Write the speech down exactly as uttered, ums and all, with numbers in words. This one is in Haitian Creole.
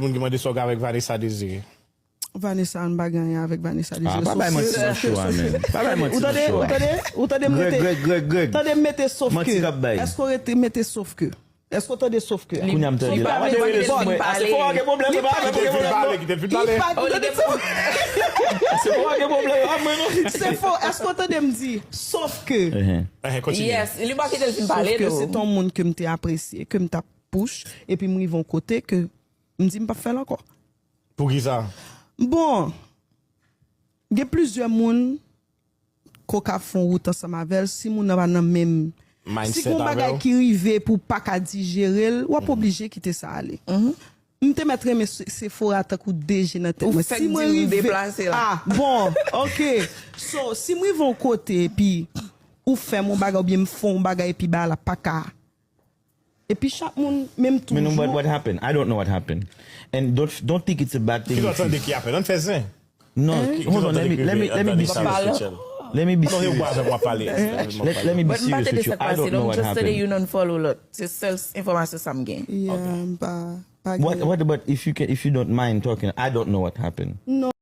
Moun ki mande sa w gen avèk Vanessa Désiré. Vanessa, m pa gen anyen avèk Vanessa Ah, Désiré. pa bay manti nan show a, man. Pa bay manti nan show a. Ou tande, ou tande, ou tande m Greg, mete, Greg, Greg, Greg. Tande m mete sof Manti ke. k ap bay. Èske w rete mete sof ke? Èske w tande sof ke? Kounye a m tande. Li pa Mwen vle te rele di sou bon, mwen. bon, se fò w gen pwoblèm, Li pa pa vle vle di pale, bon. ki te vin Li pale. pa, ou tande sa? Se pou gen pwoblèm a mwen, non. Se fo. Èske w tande m di sof ke? Mhm. Eh, kontinye. Yes, li pa kite l fin pale Sof ke tou. Se t yon moun ke m te apresye, ke m t ap push, epi m rive yon kote ke m di m p ap fè l ankò. Pou ki sa? Bon, gen plizyè moun ke w ka fè yon wout ansanm avè l, si moun nan pa nan menm. Mindset Si gen yon avè bagay w. Ki rive pou w pa ka dijere l, w ap oblije kite sa ale. M te mèt renmen Se- Sephora tankou deje nan tèt Ou mwen. fèk Si mwen di m rive deplase la. Ah, bon, ok. So, si m rive yon kote epi ou fè m yon bagay oubyen m fè yon bagay epi bagay la pa ka. Epi chak moun menm toujou. Men nou, but what happened? I don't know what happened. And don't, don't think it's a bad thing. Ki sa w If you- tande ki apèl? Ann fè zen. No, Ki hold sa on, w let tande me, ki let me, rive let me be Vanessa serious. Rachel? Let me be Non, yo serious. wazan w ap pale. Let, let me be But m pa serious tande with you. sa k I pase, don't know don't what happened. Just tande youn unfollow lòt. Se sèl enfòmasyon sa m gen. Yeah, m pa, pa What, gen- what, but if you can, if you don't mind talking, I don't know what happened. Non.